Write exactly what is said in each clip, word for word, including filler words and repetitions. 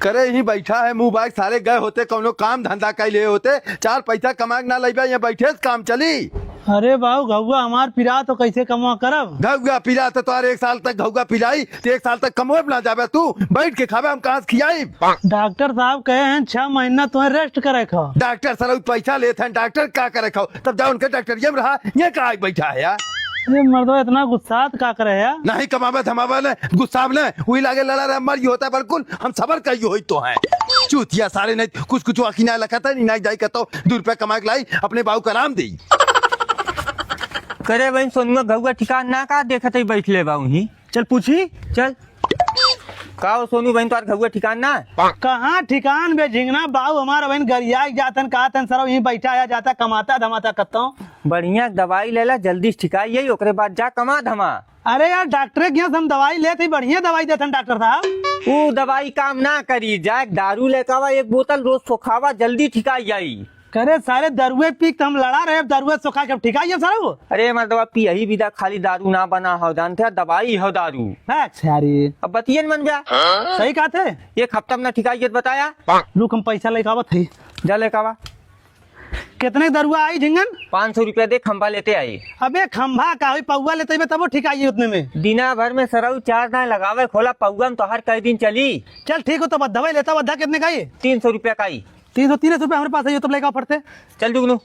करे ही बैठा है मुँह बाग, सारे गए होते कौनो काम धंधा कैले होते, चार पैसा कमा के ना लइबा, यहाँ बैठे से काम चली। अरे बाबू, घउआ हमार पिरा तो कैसे कमा करब? घउआ पिरा तो तोहार एक साल तक घउआ पिराई, तो एक साल तक कमवे पे ना जाबे तू, बैठ के खाबे, हम कहाँ से खियाई? डॉक्टर साहब कहे हैं छह महीना तुम्हें रेस्ट करे खो। डॉक्टर सरऊ पैसा लेत हैं, डॉक्टर का करे खो? तब जाओ उनके डॉक्टरिया में रहा, ये का आके बैठा है यार? अरे मर्दवा, इतना गुस्सात का करे है? नहीं कमाबे धमाबे ने, गुस्सा में ने, वही लागे लड़ा रहे, मर ही होता है बिल्कुल, हम सबर कहियो होई तो हैं। चूतिया सारे नहीं, कुछ कुछ आखी ना लखत है, नहीं, नहीं जाई कहतो, दू रुपया कमा के लाई, अपने बाऊ का आराम देई। करे बहिन सोनुआ घउआ ठिकान ना का देखत ही बैठ ले बाऊ ही। चल पूछी। चल। का हो सोनू बहिन तोहार घउआ ठिकान ना? कहाँ ठिकान बे झिंगना बाऊ हमार बहिन गरिया जातन का तन सरव यहीं बैठा आया जाता कमाता धमाता कत्तो। बढ़िया दवाई लेला जल्दी से ठिकाई जाई ओकरे बाद जा कमा धमा। अरे यार डॉक्टरे के यहाँ से हम दवाई लेत ही बढ़िया दवाई देतन डॉक्टर साहब। ऊ दवाई काम ना करी, जा एक दारू लेके आवा एक बोतल रोज सोखावा जल्दी ठिकाई जाई। करे सारे दारुए पी के हम लड़ा रहे, अब दारुए सोखा के अब ठिकाई है सारा वो। अरे मर्दवा, पियही बिदा खाली दारू ना बना हो, जानते हैं, दवाई हो दारू। अच्छा रे। अब बतियन मन बा। सही कहते। एक हफ्ता में ना ठिकाई है, बताया। रुक, हम पैसा लेके आवत है। जा लेके आवा। कितने के दरुआ आई झिंगन? पाँच सौ रुपया दे, खंभा लेते आई। अबे खंभा का होई, पौवा लेते बे तबो ठिकाई है उतने में। दिना भर में सरऊ चार दाएं लगावे खोला, पौवा में तोहार कई दिन चली। चल ठीक हो, तो बद्धा भाई लेता, बद्धा कितने का आई? तीन सौ रुपया का आई। तीन सौ तीन रुपया हमरे पास है, ये तो लेके आओ फट से। चल जुगनू।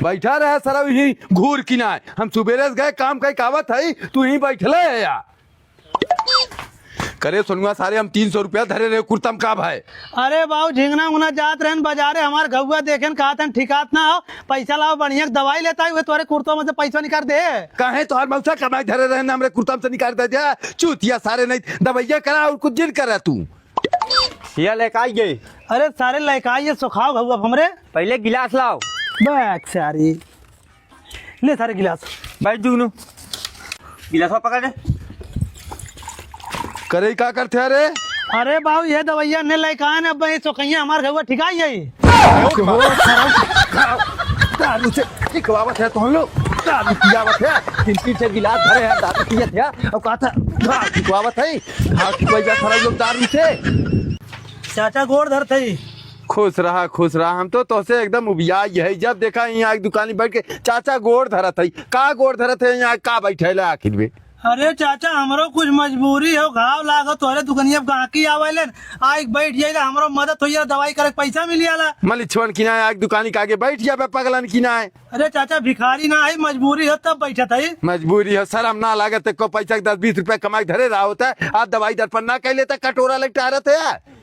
बैठा रहे सरऊ ही घूर किनाए। हम सुबेरे से गए काम कई कावत है, तू ही बैठले है यार। करे सोनुआ सारे हम तीन सौ रुपया धरे रहे कुर्ता में का भाई। अरे बाबू झिंगना उंगना जात रहन बाजारे हमार घउआ देखेन कहा तन ठिकात ना हो, पैसा लाओ बढ़िया के दवाई लेता है, वे तोरे कुर्ता में से पैसा निकाल दे। काहे तोहार मौसा कमाई धरे रहन हमरे कुर्ता में से निकाल दे दिया। चूतिया सारे नहीं दवाइया करा और कुछ जिन करा तू। या लेके आई गए। अरे सारे लेके आई, ये सुखाओ घउआ हमरे। पहले गिलास लाओ। बैग सारी। ले सारे गिलास। बैठ जुगनू। गिलास पकड़ ले। करे का करते अरे? अरे बाबू, ये दवाइया ने लेके आए ना, अब ये सोकैया हमार घउआ ठिकाई जाई। दारू से ठिकवावत है तो हम लोग दारू पियावत है, तीन तीन चार गिलास भरे हैं, दारू पियत है, और कहा था घाव ठिकवावत है, घाव ठिकवाई जा सारा लोग दारू से। चाचा गोड़ धरत है। खुश रहा, खुश रहा। हम तो तोहसे एकदम उबिया ही है। जब देखा यहाँ एक दुकानी बैठ के चाचा गोड़ धरत है। का गोड़ धरत है यहाँ? का बैठे ला आखिर में? अरे चाचा, हमरो कुछ मजबूरी हो, घाव लागो, तोहरे दुकनिया पे गाहकी आवेलन, आइक बैठ जाइला, हमरो मदद हो जाला, दवाई करे के पैसा मिल जाला। मलिछवन की ना आइक दुकानी के आगे बैठ जाबे, पगलन की ना। अरे चाचा, भिखारी ना है, मजबूरी हो तब बैठत है। मजबूरी हो, शर्म ना लागत है, को पैसा के दस बीस रुपया कमाई धरे रहा होता है, आज दवाई दर्पण ना कह लेता, कटोरा लग टहरत है।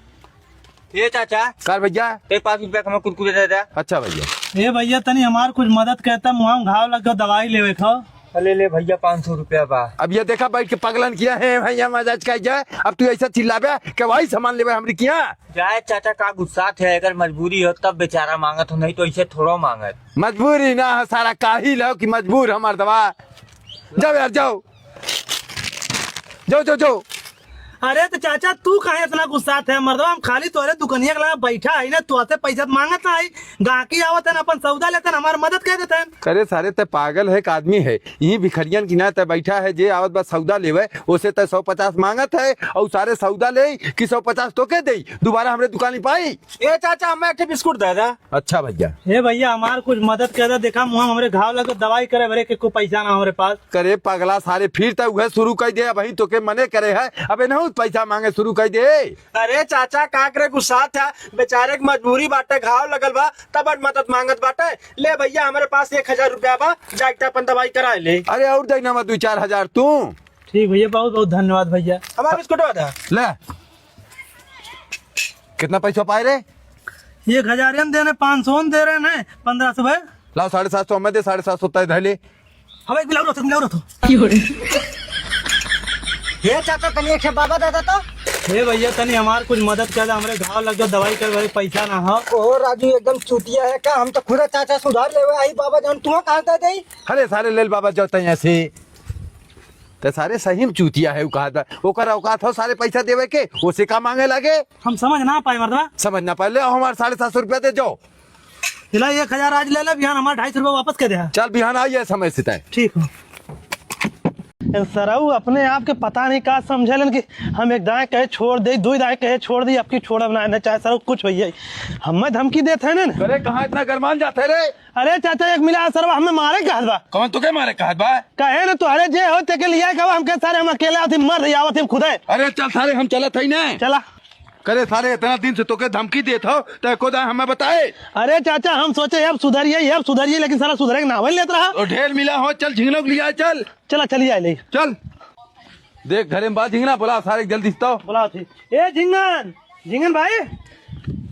ए चाचा। का भैया? ए, पाँच रुपया के हमें कुरकुरे दे दे। अच्छा भैया। ए भैया, तनी हमार कुछ मदद करता, मुँह में घाव लग गयो, दवाई लेवे खाओ। ले ले भैया, पाँच सौ रुपया बा। अब ये देखा, बैठ के पगलन किया है भैया, मजाज का जाए। अब तू ऐसा चिल्लाबे कि वही सामान लेवे हमरी किया। जाए चाचा, का गुस्सा थे, अगर मजबूरी हो तब बेचारा मांगत हो, नहीं तो ऐसे थोड़ा मांगत। मजबूरी ना है सारा, काहिल हो कि मजबूर हमार दवा। जाओ यार, जाओ। जाओ, जाओ, जाओ। अरे तो चाचा, तू काहे इतना गुस्सात है मर्दवा? हम खाली तोरे दुकनिया के लगा बैठा है ना, तोसे पैसा तो मांगत ना है। गाहकी आवत है ना, अपन सौदा लेते हैं, हमार मदद कर देते हैं। अरे सारे, ते पागल है, एक आदमी है, यही भिखरियन की ना ते बैठा है, जे आवत बा सौदा लेवे, ओसे ते सौ पचास मांगत है, और सारे सौदा ले कि सौ पचास तोके दे, दोबारा हमरे दुकानी पाई। ए चाचा, हमें एक ठे बिस्कुट दे दे। अच्छा भैया। ए भैया, हमार कुछ मदद कर दे। देखा, मुँह हमरे घाव लगे, दवाई करे भरे के को पैसा ना हमरे पास। करे पगला सारे, फिर त उहे शुरू कर दे। अबही तोके मने करे है, अबे नहीं पैसा मांगे शुरू कर दे। अरे चाचा, का करे गुस्सा था, बेचारे के मजबूरी बाटे, घाव लगल बा, तब मदद मांगत बाटे। ले भैया, हमरे पास एक हजार रुपया बा, जाके अपन दवाई करा ले। अरे और दे ना दो चार हजार तू। ठीक भैया, बहुत बहुत धन्यवाद भैया। हमारा बिस्कुट दे। ले। कितना पैसा पाए रे? एक हजार हम देने, पाँच सौ हम दे रहे हैं, पन्द्रह सौ है। लाओ, साढ़े सात सौ हमें दे, साढ़े सात सौ तय धर ले। अब एक मिलाओ रहो, मिलाओ रहो। हे चाचा, तनी एक ठे बाबा दादा तो। हे भैया, तनी हमार कुछ मदद कर दे, हमरे घाव लग गयो, दवाई करवाए पैसा ना हो। ओहो राजू, एकदम चूतिया है का? हम तो खुद चाचा से उधार लेवे आई बाबा जान, तू कहाँ दे दे? अरे सारे लेल बाबा जाओ तैं ऐसे। ते सारे सही में चूतिया है, उ कहत बा। ओकर औकात हो सारे पैसा देवे के, ओसे का मांगे लागे? हम समझ ना पाए मर्दवा। समझ ना पाए, ले आओ हमार साढ़े सात सौ रुपया दे जाओ। इला एक हजार आज ले ले, बिहान हमार ढाई सौ रुपया वापस कर दे। चल बिहान आइए समय से तय। ठीक हो। सरऊ अपने आप के पता नहीं का समझेलन कि हम एक दाएं कहे छोड़ दे, दुई दाएं कहे छोड़ दे, अब की छोड़ब ना, ना चाहे सरऊ कुछ होइए। हमें धमकी देत है ना। अरे कहाँ इतना गरमान जात है रे? अरे चाचा, एक मिला सरवा हमें मारे कहत बा। कौन तोके मारे कहत बा? कहे ना तोहरे जे हो तेके लिया कहवा, हमके सारे हम अकेले आवत ही, मर रही आवत ही खुदे। अरे चल सारे, हम चलत हई ना। चला। करे सारे, इतना दिन से तोके धमकी देत हो, तो एको दाएं हमें बताए। अरे चाचा, हम सोचे अब सुधरिए, अब सुधरिए, लेकिन सारा सुधरे के नावे लेत रहा। तो ढेर मिला हो, चल झिंगनों के लिया चल। चला, चलिए आए ले। चल। देख घरे में बा झिंगना, बुला सारे के जल्दी से तो। बुलाओ थी। ए झिंगन, झिंगन भाई।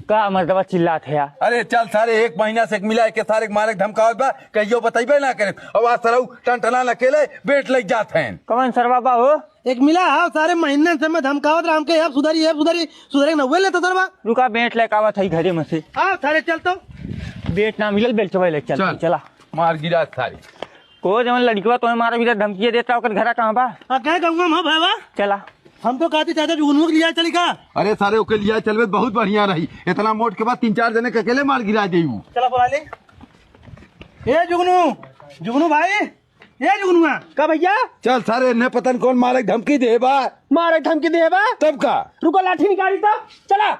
का मर्दवा चिल्लात है यार? अरे चल सारे, एक महीना से एक मिला के सारे के मारे के धमकावत बा, कहियो बतइबे ना करे। अब आज सरऊ टनटना अकेले बेट लग जात हैं। कौन सरवा बा हो? एक मिला, हाँ, सारे महीने से मैं धमकावत रहा हमके, अब सुधरी, अब सुधरी, सुधरे के नौवे लेता सरवा। रुका, बेट लेके आवत है घरे में से। आओ सारे, चल तो। बेट ना मिलल, बेल्टवा ले चल, चल। चला। मार गिरा सारे। को जवन लड़कवा तोहे मारा गिरा धमकिया देता, ओकर घरा कहाँ बा? आ, कहे गंगा में हो भैया? चला। हम तो कहते चाचा जुगनू के लिया चली का? अरे सारे, ओके लिया चलबे बहुत बढ़िया रही। इतना मोट के बाद तीन चार जने के अकेले मार गिरा देबू। चला बुला ले। ए जुगनू, जुगनू भाई, ए जुगनुआ। का भैया? चल सारे, इन्हें पता न कौन मारे के धमकी दे बा। मारे के धमकी दे बा? तब का? रुको, लाठी निकाली तो। चला।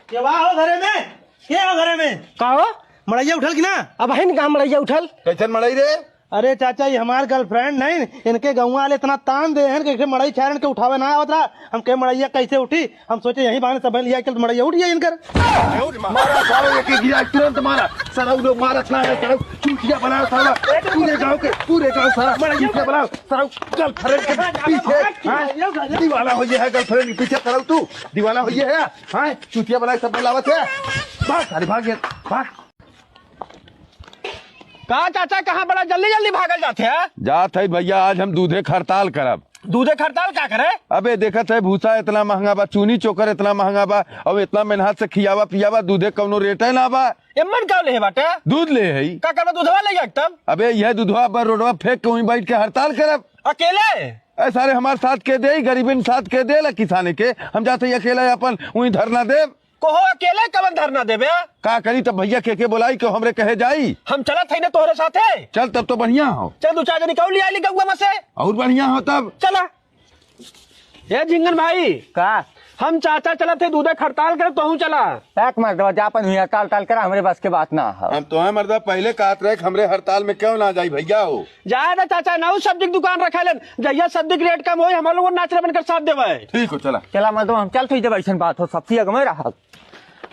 के बा हो घरे में? के हो घरे में? का हो? मड़ैया उठल कि ना? अब है न का मड़ैया उठल? कैसन मड़ई रे? अरे चाचा, ये हमार girlfriend नहीं, इनके गौवा वाले इतना तान दे हैं कि इनके मड़ई चारन के उठावे ना आवत रहा। हम कहे मड़ैया कैसे उठी? हम सोचे यही बहाने सब लिया के मड़ैया उठ गया इनकर। मारा सारे, एक एक गिरा, तुरंत मारा। सारा उ लोग मारत ना है, सारा चूतिया बनाओ सारा। पूरे गांव के, पूरे गांव सारा चूतिया बनाओ। सारा girlfriend के पीछे, हाँ? दीवाना हो गया है girlfriend के पीछे, सारा तू दीवाना हो गया है, हाँ? चूतिया बनाए सब बुलावत है। भाग सारे, भाग ये, भाग। का चाचा, कहाँ बड़ा जल्दी जल्दी भागल जात है? जात है भैया, आज हम दूधे क हड़ताल करब। दूधे क हड़ताल का करे? अबे देखत है भूसा इतना महंगा बा, चूनी चोकर इतना महंगा बा, और इतना मेहनत से खियावा पियावा, दूधे क कौनो रेटे ना बा। एमन का ले है बाटे? दूध ले है। का करबा दूधवा ले जाके तब? अबे यह दूधवा पर रोडवा फेंक के वहीं बैठ के हड़ताल करब। अकेले? ए सारे, हमार साथ के दे, गरीबन साथ के दे ला किसाने के, हम जाते ही अकेले अपन वहीं धरना देब। कोहो अकेले कवन धरना देबे? का करी तब भैया, के के बोलाई, के हमरे कहे जाई? हम चलत हई ना तोहरे साथे। चल तब तो बढ़िया हो। चल दू चार जनी कऊ लिया ली गौवा में से। और बढ़िया हो तब। चला। ए झिंगन भाई। का? हम चाचा चलत है दूधे क हड़ताल करे, तोहू चला। पैक मार देवा, जा अपन हुई हड़ताल टाल करा, हमरे बस के बात ना हो। हम तो है मर्दा पहले कहत रहे कि हमरे हड़ताल में क्यों ना जाई भैया हो। जाए दे चाचा, ना उ सब्जी के दुकान रखा लेन, जहिया सब्जी के रेट कम होई, हम लोगन नाच रमन कर साथ देवे। ठीक हो, चला। चला मर्दवा, हम चलत हई, जब ऐसन बात हो, सबसे अगमे रहब।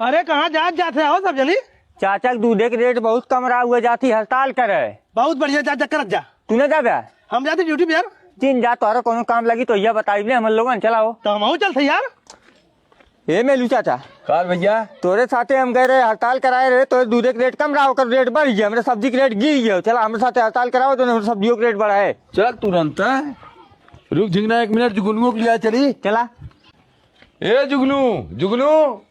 अरे, कहाँ जात, जात है हो सब जनी? चाचा के दूधे के रेट बहुत कम रहा, हुए जाती हड़ताल करे। बहुत बढ़िया, जा, जा, करत जा। तू ना जाबे? हम जाते ड्यूटी पे यार। तीन जा, तोहरा कोनो काम लगी तो यह बताई ले, हम लोगन चलाओ। तो हम चलते यार। ए मेलू चाचा। का भैया? तोरे साथे हम गए रहे, हड़ताल कराए रहे, तोरे दूधे के रेट कम रहा, ओकर रेट बढ़ गया, हमरे सब्जी के रेट गिर गया। चला, हमरे साथे हड़ताल कराओ, तो हमरे सब्जियों के रेट बढ़ाए। चल तुरंत। रुक झिंगना, एक मिनट, जुगनुओ के लिया चली। चला। ए जुगनू, जुगनू।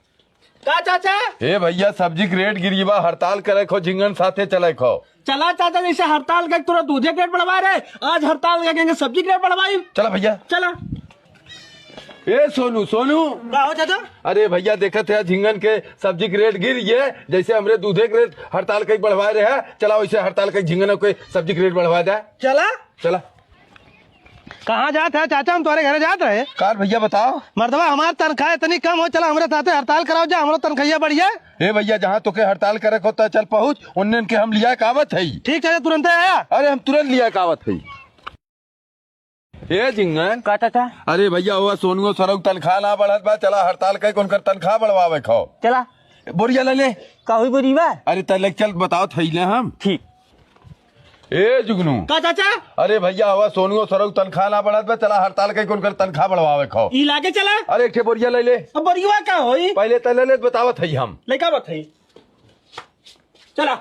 का चाचा? ए भैया, सब्जी के रेट गिरी बा, हड़ताल करे खो, झिंगन साथे चले खो। चला चाचा, जैसे हड़ताल के तोरा दूधे के रेट बढ़वा रहे, आज हड़ताल के सब्जी के रेट बढ़वाई। चला भैया। चला। ए सोनू, सोनू। का हो चाचा? अरे भैया, देखत है झिंगन के सब्जी के रेट गिर गए, जैसे हमरे दूधे के रेट हड़ताल के बढ़वाए रहे, चला वैसे हड़ताल के झिंगन के सब्जी के रेट बढ़वा दे। चला। चला। कहाँ जात है चाचा? हम तोहरे घरे जात रहे। कार भैया बताओ। मर्दवा, हमार तनख्वाह इतनी कम हो, चला हमरे साथे हड़ताल कराओ जा, हमरो तनख्वाहिया बढ़िया। ए भैया, जहाँ तोके हड़ताल करे को तो चल पहुँच, उन्ने के हम लिया के आवत है। ठीक चाचा, तुरंते आया। अरे हम तुरंत लिया के आवत है। ए झिंगन। का चाचा? अरे भैया, वो सोनुओ सरऊ तनख्वाह ना बढ़त बा, चला हड़ताल कई के उनकर तनख्वाह बढ़वावे खो। चला। बोरिया ले ले। का हुई बोरी बा? अरे तले चल बताओ थैले हम। ठीक। ए जुगनू। का चाचा? अरे भैया, हवा सोनुओ सरऊ तनख्वाह ना बढ़त बा, चला हड़ताल कई के उनकर तनख्वाह बढ़वावे खो। ई लागे चला। अरे एक ठे बोरिया ले ले। अब बोरिया का होई? पहले तले ले बतावत हई हम। लइका बात है। चला।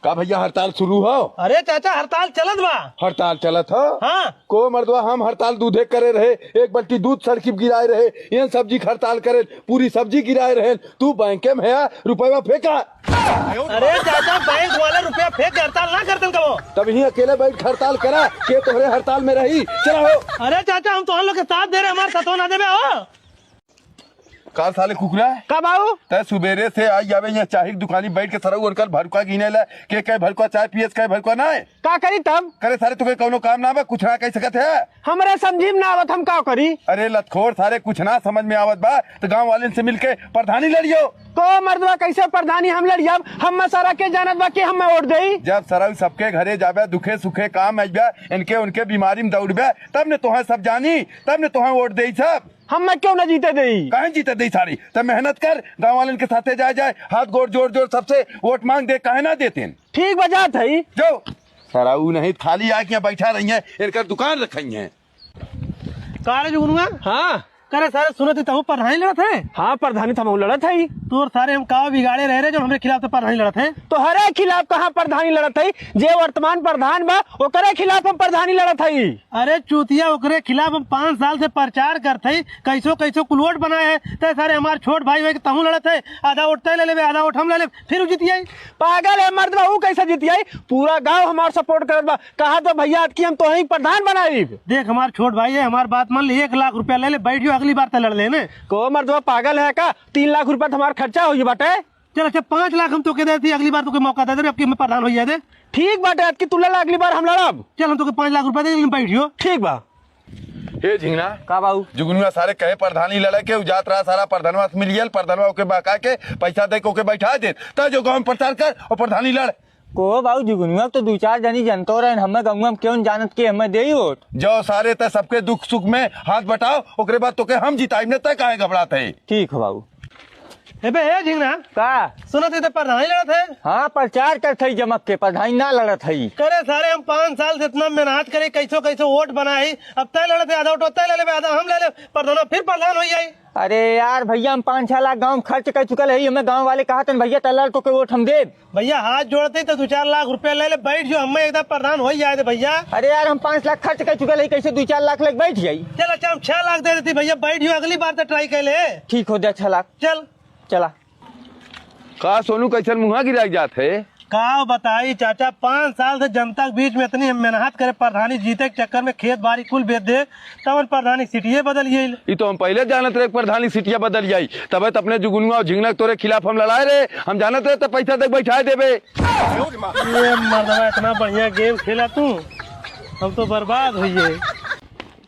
का भैया हड़ताल शुरू हो? अरे चाचा, हड़ताल चलत बा। हड़ताल चलत हो? हाँ। को मर्दवा, हम हड़ताल दूधे करे रहे, एक बाल्टी दूध सड़की पे गिराए रहे, ये सब्जी के हड़ताल करे, पूरी सब्जी गिराए रहे, तू बैंक में है, रुपया फेंका। अरे चाचा, बैंक वाला रुपया फेंक के हड़ताल ना करतन कबो। तब ही अकेले बैठ के हड़ताल करा, के तोहरे हड़ताल में रही, चला हो। अरे चाचा, हम तो हम लोग के साथ दे रहे, हमारे साथ ना देवे हो। काल साले कुकुरा, का बाऊ? तै सुबेरे से आई जाबे यहाँ चाही की दुकानी बैठ के सरऊ उनकर भरुका गिने ला, के कै भरुका चाय पियस, कै भरुका नाय। का करी तब? करे सारे, तोके कौनो काम ना बा, कुछ ना कह सकत है? हमरे समझी में ना आवत, हम का करी? अरे लतखोर सारे, कुछ ना समझ में आवत बा तो गाँव वालेन से मिलके प्रधानी लड़ियो। को मर्दवा, कैसे प्रधानी हम लड़ियब? हम सारा के जानत बा कि हम वोट देई। जब सरऊ सबके घरे जाबे, दुखे सुखे काम अइबे, इनके उनके बीमारी में दौड़बे, तब ने तोहे सब जानी, तब ने तोहे वोट देई सब। हम क्यों ना जीते देई? काहे जीते देई सारी? त मेहनत कर, गाँव वालेन के साथे जाए जाए, हाथ गोड़ जोड़ जोड़ सबसे वोट मांग दे, काहे ना देतेन? ठीक बजात है। जो सरऊ नहीं, खाली आके यहाँ बैठा रही है, इनकर दुकान रखी है। का रे जुगनुआ? हाँ। करे सारे, सुनत ही तहू प्रधानी लड़त है? हाँ, प्रधानी त हमहू लड़त है। तोर सारे हम का बिगाड़े रहे रे जो हमरे खिलाफ तो प्रधानी लड़त है? तोहरे खिलाफ कहाँ प्रधानी लड़त है? जे वर्तमान प्रधान बा, ओकरे खिलाफ हम प्रधानी लड़त है। अरे चूतिया, ओकरे खिलाफ हम पाँच साल से प्रचार करत है, कैसो कैसो कुल वोट बनाए है, ते सारे हमार छोट भाई होए के तहू लड़त है, आधा वोट तय ले लेबे, आधा वोट हम ले लेब, फिर उ जीतियाई। पागल है मर्दवा, उ कैसे जीतियाई? पूरा गांव हमार सपोर्ट करत बा, कहा तो भैया कि हम तोही प्रधान बनाई। देख हमार छोट भाई है, हमार बात मान ले, एक लाख रुपया ले ले, बैठ जाओ, अगली बार ते लड़ लेने। को मर्दवा पागल है का? तीन लाख रुपया तो हमार खर्चा होई बाटे। चल अच्छा, पाँच लाख हम तोके देती, अगली बार तोके मौका दे दे, अब कि मैं प्रधान हो जाए दे। ठीक बाटे, अतकी तू लड़ा, अगली बार हम लड़ब। चल हम तोके पाँच लाख रुपया दे, लेकिन बैठ जाओ। ठीक बा। हे झिंगना, का बाऊ? जुगनुआ सारे कहे प्रधानी लड़े के, उ जात रहा सारा प्रधानवा से मिलियल, प्रधानवा ओके बहका के पैसा दे के ओके बैठा दे, त जो गाँव में प्रचार कर और प्रधानी लड़। को बाऊ, जुगनुआ तो दू चार जनी जनतो रहन, हमें गंगुआ में क्यों जानत के हमें देई वोट? जो सारे त सबके दुख सुख में हाथ बटाओ, ओकरे बाद तोके हम जिताइब, ने त काहे घबरात है? ठीक हो बाऊ। एबे हे झिंगना, का? सुनत ही त प्रधानी लड़त है। हाँ, प्रचार करत है जमक के, प्रधानी ना लड़त है। करे सारे, हम पाँच साल से इतना मेहनत करे, कैसो कैसो वोट बनाई, अब तय लड़त है, आधा वोट तय ले लेबे, आधा हम ले लेब, प्रधानवा फिर प्रधान हो जाई। अरे यार भैया, हम पाँच छह लाख गाँव में खर्च कर चुकल है, हमें गाँव वाले कहा तन भैया तय लड़, तोके वोट हम देब। भैया हाथ जोड़ते तो दू चार लाख रुपया ले ले, बैठ जो, हमें एकदम प्रधान हो जाए दे भैया। अरे यार, हम पाँच लाख खर्च कर चुकल है, कैसे दू चार लाख लेके बैठ जाई? चल अच्छा, हम छह लाख दे देती भैया, बैठ जो, अगली बार तो ट्राई कर ले। ठीक हो दे, छह लाख। चल। चला। का सोनू, कैसन मुँहा गिराई जात है? का बताई चाचा, पाँच साल से जनता के बीच में इतनी मेहनत करे, प्रधानी जीते के चक्कर में खेत बाड़ी कुल बेच दे, तवन प्रधानी सीटिये बदल गइल। ई तो हम पहले जानत रहे प्रधानी सीटिया बदल जाई, तबे तो अपने जुगनुआ और झिंगना के तोरे खिलाफ हम लड़ाए रहे। हम जानत रहे तो पैसा दे के बैठाए देबे। ये मर्दवा, इतना बढ़िया गेम खेला तू, हम तो बर्बाद होइए।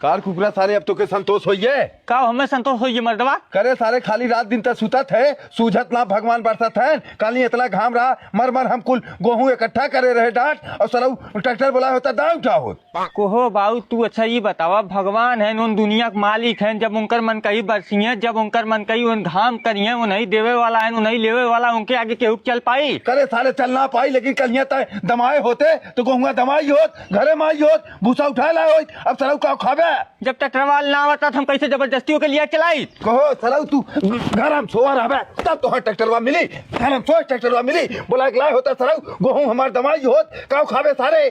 कार कुकुरा सारे, अब तोके संतोष होइए? का हमें संतोष होइए मर्दवा? करे सारे, खाली रात दिन त सुतत है, सूझत ना भगवान बरसत है। काली इतना घाम रहा, मर मर हम कुल गोहूँ इकट्ठा करे रहे डांट, और सरऊ ट्रैक्टर बोलाए होता दाँय उठा होत। कोहो बाऊ, तू अच्छा ई बतावा, भगवान हैं, उन दुनिया के मालिक हैं, जब उनकर मन कही बरसिए, जब उनकर मन कही उन घाम करिए, उन्हीं देवे वाला है, उन्हीं लेवे वाला, उनके आगे केहू चल पाई? करे सारे, चल ना पाई, लेकिन कलिया तय दमाए होते तो गोहुआ दमाई होत, घरे माई होत, भूसा उठाए लाए होत, अब सरऊ का खाबे? जब ट्रैक्टर वाला ना आवता, तो हम कैसे जबरदस्ती होके लिया चलाई? कहो सरऊ, तू घर हम सोआ रहबे, तब तोहर ट्रैक्टरवा मिली, घर हम सोए ट्रैक्टरवा मिली। बोला के लाए होता सरऊ, गोहूँ हमार दमाई होत, काव खाबे सारे?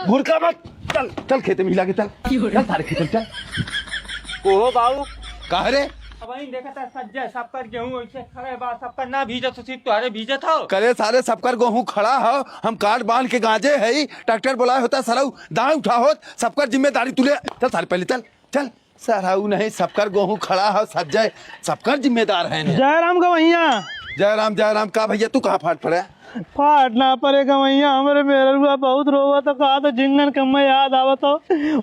भुरका मत, चल, चल खेते में हिला के चल, चल सारे खेते में चल। ओहो बाऊ। काहे रे? अब इन देखा था सज्जे, सबकर गेहूं ऐसे खड़े बा, सबकर ना भीजत हो, सिर्फ तोहरे भीजत हो। करे सारे, सबकर गोहूं खड़ा हो, हम काट बांध के गांजे है, ट्रैक्टर बोलाए होता सरऊ, दाँय उठा होत, सबकर जिम्मेदारी तू ले। चल सारे, पहले चल, चल। सरऊ नहीं, सबकर गोहूं खड़ा हो, सज्जे, सबकर जिम्मेदार है ने। जय राम गवैया। जय राम, जय राम। का भैया, तू कहाँ फाट पड़े? फाट ना पड़े गवैया, हमरे मेहररुआ बहुत रोवत, कहा तो झिंगन के हमें याद आवत हो,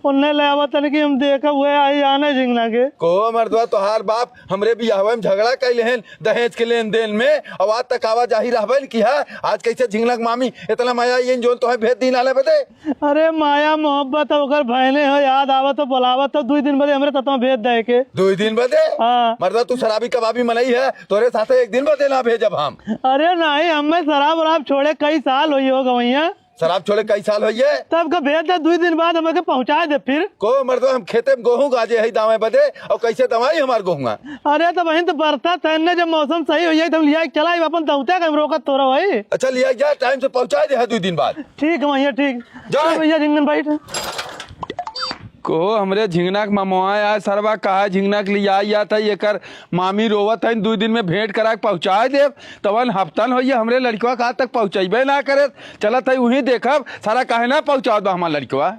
उन्हें ले आवत तन कि हम देखब हुए आई आने झिंगना के। को मर्दवा, तोहार बाप हमरे बियाहवे में झगड़ा कैले हैं दहेज के लेन देन में, और आज तक आवाजाही रहबे न किहा। आज कैसे झिंगना के मामी इतना मया ये जोन तोहे भेज दी नाले बदे? अरे माया मोहब्बत ओकर भयने हो, याद आवत हो, बोलावत हो, दुई दिन बदे हमरे ततवा भेज दे के। दुई दिन बदे? हाँ। मर्दा, तू शराबी कबाबी मनई है, तोरे साथे एक दिन बदे ना भेजब हम। अरे नहीं, हमें शराब वराब छोड़े कई साल होई हो गवैया। शराब छोड़े कई साल होई है? तब का भेज दे, दुई दिन बाद हमके पहुँचा दे फिर। को मर्दा, हम खेते में गोहूँ गाजे है दावे बदे, और कैसे दवाई हमार गोहुआ? अरे तो बहन, तो बरसात है ने, जब मौसम सही होई है तो हम लिया के चला, अपन दौते का हम रोकत तोरा भाई। अच्छा, लिया जा, टाइम से पहुँचा दे है दुई दिन बाद। ठीक है भैया, ठीक। जा। चल भैया, झिंगन बैठ। को हमरे झिंगना के ममवा आए सरवा, कहा झिंगना के लिए आई जात है, एकर मामी रोवत है, दुई दिन में भेंट करा के पहुँचाए देब। तवन हफ्तन होइए हमरे लड़कवा का आज तक पहुँचैबे ना करे। चलत है वहीं देखब सारा काहे ना पहुँचावत बा हमार लड़कवा।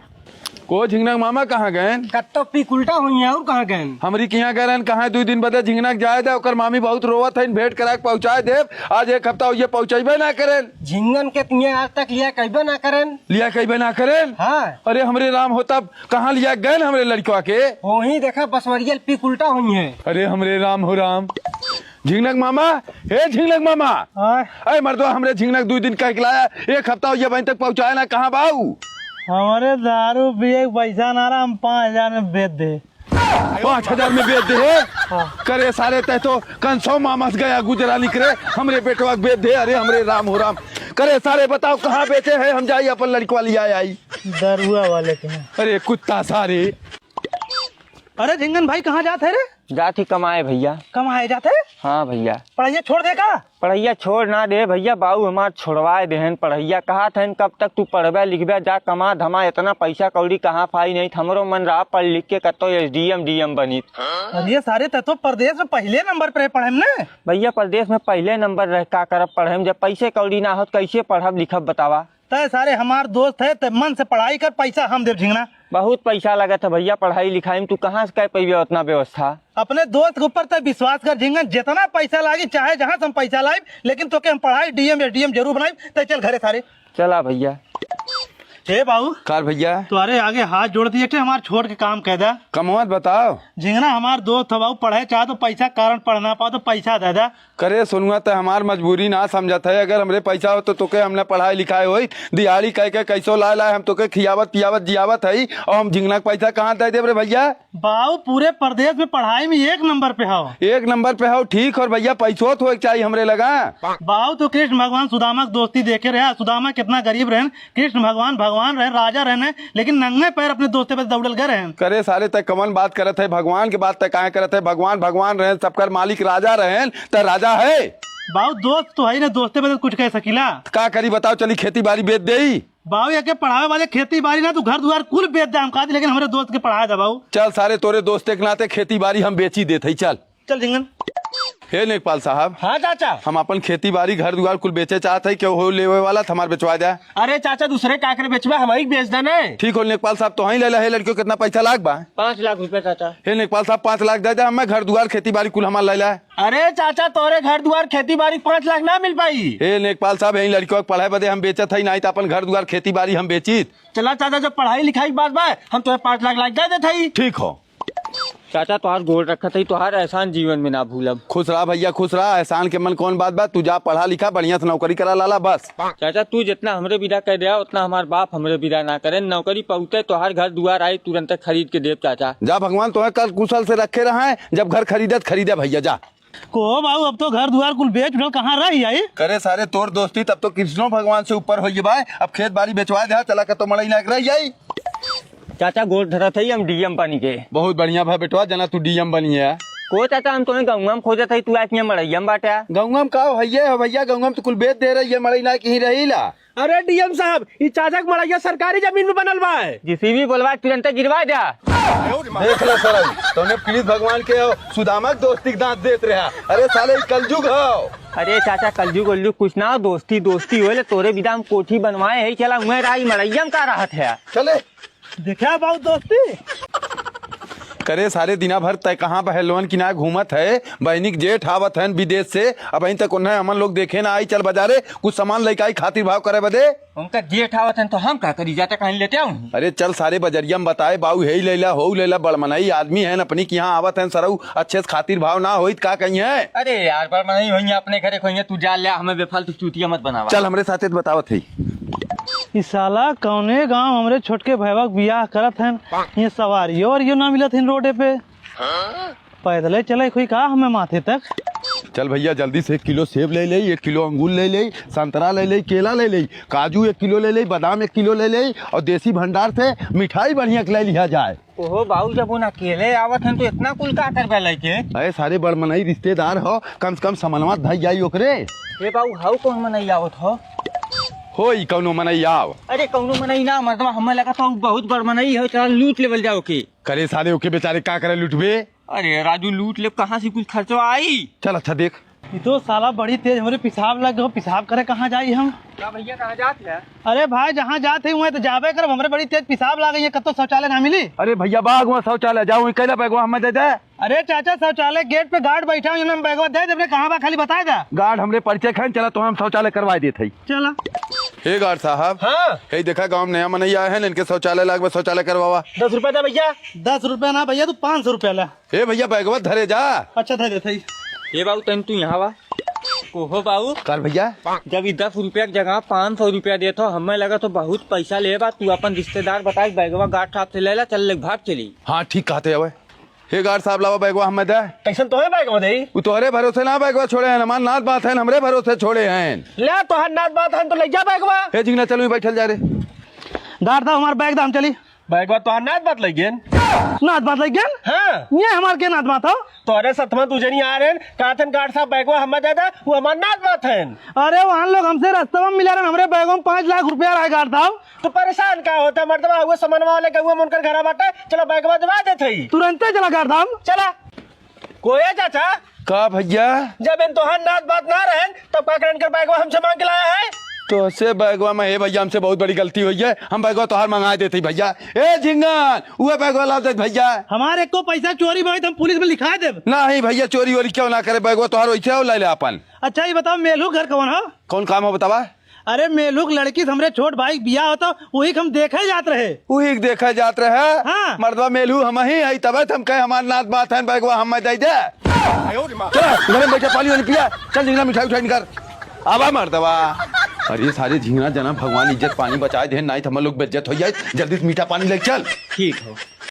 को झिंगनक मामा कहाँ गएन? कत्तो पीक उल्टा हुइहैं, अउर कहाँ गएन? हमरी किहाँ गए रहन, कहाँ दुइ दिन बदे झिंगनक जाए दे, ओकर मामी बहुत रोवत हइन, भेंट कराए के पहुँचाए देब। आज एक हफ्ता हुइहै पहुँचइबे ना करेन। झिंगन के तिहें आज तक लिया कइबे ना करेन। लिया कइबे ना करेन? हाँ। अरे हमरे राम हो, तब कहाँ लिया गएन हमरे लड़िकवा के? ओहीं देखा बसवरिया पीक उल्टा हुइहैं। अरे हमरे राम हो राम। झिंगनक मामा, हे झिंगनक मामा। हाँ। अरे मर्दवा, हमरे झिंगनक दुइ दिन कहिके लाया, एक हफ्ता हुइहै अबहीं तक पहुँचाए ना, कहाँ बाऊ? हमरे दारू पिए के पैसा ना रहा, हम पाँच हजार में बेच दे। पाँच हजार में बेच दे है? हाँ। करे सारे, तै तो कंसो मामा से गया गुजरा निकरे, हमरे बेटवा के बेच दे। अरे हमरे राम हो राम। करे सारे, बताओ कहाँ बेचे है, हम जाई अपन लड़िकवा लिया आई। दरुआ वाले के यहाँ। अरे कुत्ता सारे। अरे झिंगन भाई, कहाँ जात है रे? जात ही कमाए भइया। कमाए जात है? हाँ भइया। पढ़ाइया छोड़ दे का? पढ़ाइया छोड़ ना दे भइया, बाऊ हमार छोड़वाए देहेन पढ़ाइया। कहत हन, "कब तक तू पढ़बे लिखबे, जा कमा धमा, एतना पैसा कौड़ी कहाँ पाई नहीं।" हमरो मन रहा पढ़ लिख के कत्तो एसडीएम डीएम बनित। अरे सारे, तै तो परदेस में पहिले नंबर पे रहे पढ़े में ने। भइया परदेस में पहिले नंबर रहे, का करब पढ़े में, जब पैसे कौड़ी ना होत, कैसे पढ़ब लिखब बतावा? तै सारे हमार दोस्त है, तै मन से पढ़ाई कर, पैसा हम देब झिंगना। बहुत पैसा लगत है भइया पढ़ाई लिखाई में, तू कहाँ से कर पइबे उतना व्यवस्था? अपने दोस्त के ऊपर तै विश्वास कर झिंगन, जितना पैसा लागी चाहे जहाँ से हम पैसा लाइब, लेकिन तोके हम पढ़ाई डीएम एसडीएम जरूर बनाइब। तै चल घरे सारे। चला भइया। हे बाबू। कार भइया। तोहरे आगे हाथ जोड़त ही, एक ठे हमार छोट के काम कह दा। कमवत बताओ। झिंगना हमार दोस्त है बाबू, पढ़े चाहे तो पैसा कारण पढ़ ना पाओ तो पैसा दे दा। करे सोनुआ, तै हमार मजबूरी ना समझत है। अगर हमरे पैसा होत तो तोके हम ना पढ़ाए लिखाए होइत। दिहाड़ी कह के कैसो लाए लाए हम तोके खियावत पियावत जियावत हई, और हम झिंगना के पैसा कहाँ दे देब रे भइया? बाऊ, पूरे प्रदेश में पढ़ाई में एक नंबर पे हौ। एक नंबर पे हौ, ठीक हो भइया, पैसो तो होए के चाहिए हमरे लगा। बाऊ, तो कृष्ण भगवान सुदामा के दोस्ती देखे रहे। सुदामा कितना गरीब रहन, कृष्ण भगवान भगवान रहन, राजा रहन, लेकिन नंगे पैर अपने दोस्ते पे दौड़ल गए रहन। करे सारे, तै कवन बात करत है? भगवान के बात तै काहे करत है? भगवान भगवान रहन, सबकर मालिक राजा रहन, तै राजा है? बाऊ, दोस्त तो है ही ना, दोस्ते पे तो कुछ कह सकीला। का करी बताओ, चली खेती बाड़ी बेच देई? बाऊ, एके पढ़ावे वाले खेती बाड़ी ना, तू घर दुआर कुल बेच दे हम कहत ही, लेकिन हमरे दोस्त के पढ़ाए दे बाऊ। चल सारे, तोरे दोस्ते के नाते खेती बाड़ी हम बेची देत हई, चल। चल झिंगन। हे लेखपाल साहब। हाँ चाचा। हम अपन खेती बाड़ी घर दुआर कुल बेचे चाहत हई, केहू हो लेवे वाला त हमार बेचवा द्या। अरे चाचा, दूसरे का करे बेचबा, हमही के बेच दे ने। ठीक हो लेखपाल साहब, तोहई ले ला। हे लड़कियों, कितना पैसा लाग बा? पाँच लाख रुपया चाचा। हे लेखपाल साहब, पाँच लाख दे दे, हमें घर दुआर खेती बाड़ी कुल हमार ले ला। अरे चाचा, तोरे घर दुआर खेती बाड़ी पाँच लाख ना मिल पाई। हे लेखपाल साहब, यही लड़कियों के पढ़ाई बदे हम बेचत हई, नाहीं त अपन घर दुआर खेती बाड़ी हम बेचित। चला चाचा, जब पढ़ाई लिखाई के बात बा, हम तोहे पाँच लाख लाग दे देत हई। ठीक हो। चाचा, तोहार गोड़ रखत हई, तोहार एहसान जीवन में ना भूलब। खुश रहा भइया, खुश रहा। एहसान के मन कौन बात बा? तू जा पढ़ा लिखा, बढ़िया से नौकरी करा लाला, बस। चाचा, तू जितना हमरे बिदा कह द्या, उतना हमार बाप हमरे बिदा ना करेन। नौकरी पउते तोहार घर दुआर आई, तुरंते खरीद के देब चाचा। जा, भगवान तोहे कल कुशल से रखे रहे, जब घर खरीदे त खरीदे भइया, जा। को बाबू, अब तो घर दुआर कुल बेच उठल, कहाँ रह आई? करे सारे, तोर दोस्ती तब तो कृष्णो भगवान से ऊपर होइए बा। अब खेत बाड़ी बेचवा द्या, चला कतो मड़ई ना रह आई। चाचा, गोड़ धरत हई हम डीएम बनी के। बहुत बढ़िया भा बेटवा, जना तू डीएम बनी है। को चाचा, हम तोहे गौंवा में खोजत हई, तू आके यहाँ मड़इया में बाट्या। गौंवा में का हो भइया, हो भइया, गौंवा में तो कुल बेच दे रही है, मड़ई ना कहीं रहीला। अरे डीएम साहब, ई चाचा के मड़इया सरकारी जमीन में बनल बा। जेसीबी बोलवा के तुरंते गिरवा द्या। देख ले सरऊ, तोने कृष्ण भगवान के और सुदामा के दोस्ती के दांत देत रहा। अरे साले, ई कलजुग हो। अरे चाचा, कलजुग वलजुग कुछ ना हो, दोस्ती दोस्ती होए ले। तोरे बिदा हम कोठी बनवाए है, चला उहें रहा, ई मड़इया में का रहत है। चले। देखा बाबू दोस्ती। करे सारे, दिना भर तय कहाँ बहलवन की ना घूमत है, बहिनी के जेठ आवत हन विदेश से, अबहीं तक उन्हें हमन लोग देखे ना आई। चल बजारे, कुछ सामान लेके आई खातिर भाव करे बदे। उनका जेठ आवत हन तो हम का करी, जाते कहीं लेते आऊं। अरे चल सारे, बजरिया में बताए, बाऊ हेई लेला, होऊ लेला, बड़मनई आदमी हन, अपनी के यहाँ आवत हन सरऊ, अच्छे से खातिर भाव ना होइत का कहीं है। अरे यार, बड़मनई होइए, अपने घरे खोइए, तू जा ले, हमें बेफालतू चूतिया मत बनावा। चल हमरे साथे त बतावत है। ई साला कौने गांव हमरे छोटके भैया के बियाह करत हन, ये सवारियो वरियो ना मिलत हन रोडे पे। पैदले चले कोई का हमें माथे तक। चल भइया, जल्दी से एक किलो सेब ले ले, एक किलो अंगूर ले ले, संतरा ले ले, केला ले ले, काजू एक किलो ले ले, बादाम एक किलो ले ले, और देसी भंडार से मिठाई बढ़िया के ले लिया जाए। ओहो बाऊ, जब उन अकेले आवत हन तो इतना कुल का करबे लेके? अरे सारे, बड़ मनई रिश्तेदार हो, कम से कम समनवा धई जाई ओकरे। ए बाऊ, हाउ कौन मनई आवत हो? होई कौनो मनई आव। अरे कौनो मनई ना मर्दवा, हमें लगा था उ बहुत बड़ मनई हो, चला लूट लेवल जाओ के। करे साले, ओके बेचारे का करे लूटबे? अरे राजू, लूट ले, कहाँ से कुल खर्चवा आई? चल अच्छा देख। ई तो साला बड़ी तेज हमरे पेशाब लग गयो, पेशाब करे कहाँ जाई हम? का भैया, कहाँ जात है? अरे भाई, जहाँ जात है वहीं तो जाबे करब, हमरे बड़ी तेज पेशाब लाग गई है, कतो शौचालय ना मिली। अरे भैया, बाग में शौचालय जाओ, वहीं कैला बैगवा हमें दे दे। अरे चाचा, शौचालय गेट पे गार्ड बैठा है, उन्हें हम बैगवा दे देबे, कहाँ बा खाली बताए दा। गार्ड हमरे परिचय खान, चला तो हम शौचालय करवाए देत हई। चला। हे गार्ड साहब। हाँ। हे देखा, गाँव में नया मनई आए हैं, इनके शौचालय लाग बा, शौचालय करवावा। दस रुपया दे भैया। दस रुपया ना भैया, तू पाँच सौ रुपया ला। ए भैया, बैगवा धरे जा। अच्छा, धरे देत हई। ए बाबू, तनी तू यहाँ बा। कोहो बाबू। कर भैया। जब ई दस रुपया के जगह पाँच सौ रुपया देत हो, हमें लगा तो बहुत पैसा ले बा। तू अपन रिश्तेदार बता के बैगवा गार्ड साहब से ले ला, चल ले भाग चली। हाँ, ठीक कहते हवे। हे गार्ड साहब, लावा बैगवा हमें दे। कैसन तोहे बैगवा दे? उ तोहरे भरोसे ना बैगवा छोड़े हैं, हमार नात बात है, हमरे भरोसे छोड़े हैं। ले तोहर नात बात है तो ले जा बैगवा। हे झिंगना, चल वहीं बैठल जा रे। गार्ड साहब, हमार बैग दा, हम चली। बैगवा तोहार नात बात लग गेन। नात बात लग गेन? हाँ। ये हमार के नात बात हो? तोरे सतमा दू जनी आ रहे हैं, कहत हैं गार्ड साहब बैगवा हमें दे दे, वो हमार नात बात है। अरे वहाँ लोग हमसे रास्ता में मिला रहे, हमरे बैगवा में पाँच लाख रुपया रहा गार्ड साहब। तू परेशान का होता मर्दवा, वो सामानवा वाले गौवा में उनकर घरा बाटे, चलो बैगवा दबा देत हई। तुरंते चला गार्ड साहब। चला। कोया चाचा। का भैया? जब इन तोहार नात बात ना रहन, तब का करन कर बैगवा हमसे मांग के लाया है? तोहसे बैगवा में, हे भैया, हमसे बहुत बड़ी गलती हुई है, हम बैगवा तोहार मंगा देते भैया। ए झिंगन, उहे बैगवा ला देत भैया। हमारे एको पैसा चोरी भई तो हम पुलिस में लिखा देब। नहीं भैया, चोरी वोरी क्यों ना करे, बैगवा तोहार वैसे हो, ले ले अपन। अच्छा, ये बताओ, मेलू घर कौन हो? कौन काम हो बतावा? अरे, मेलू के लड़की से हमरे छोट भाई के बियाह होता, वही के हम देखे जात रहे। वही के देखे जात रहे? हाँ। मर्दवा मेलू हम ही है, तबे तो हम कहे हमार नात बात है, बैगवा हमें दे दे। चल, घर में बैठा पानी वानी पिया, चल झिंगना मिठाई उठाई निकर। आवा मर्दवा। अरे सारे झिंगना जना, भगवान इज्जत पानी बचाए दे, नहीं तो हम लोग बेइज्जत हो जाए। जल्दी से मीठा पानी ले चल। ठीक हो।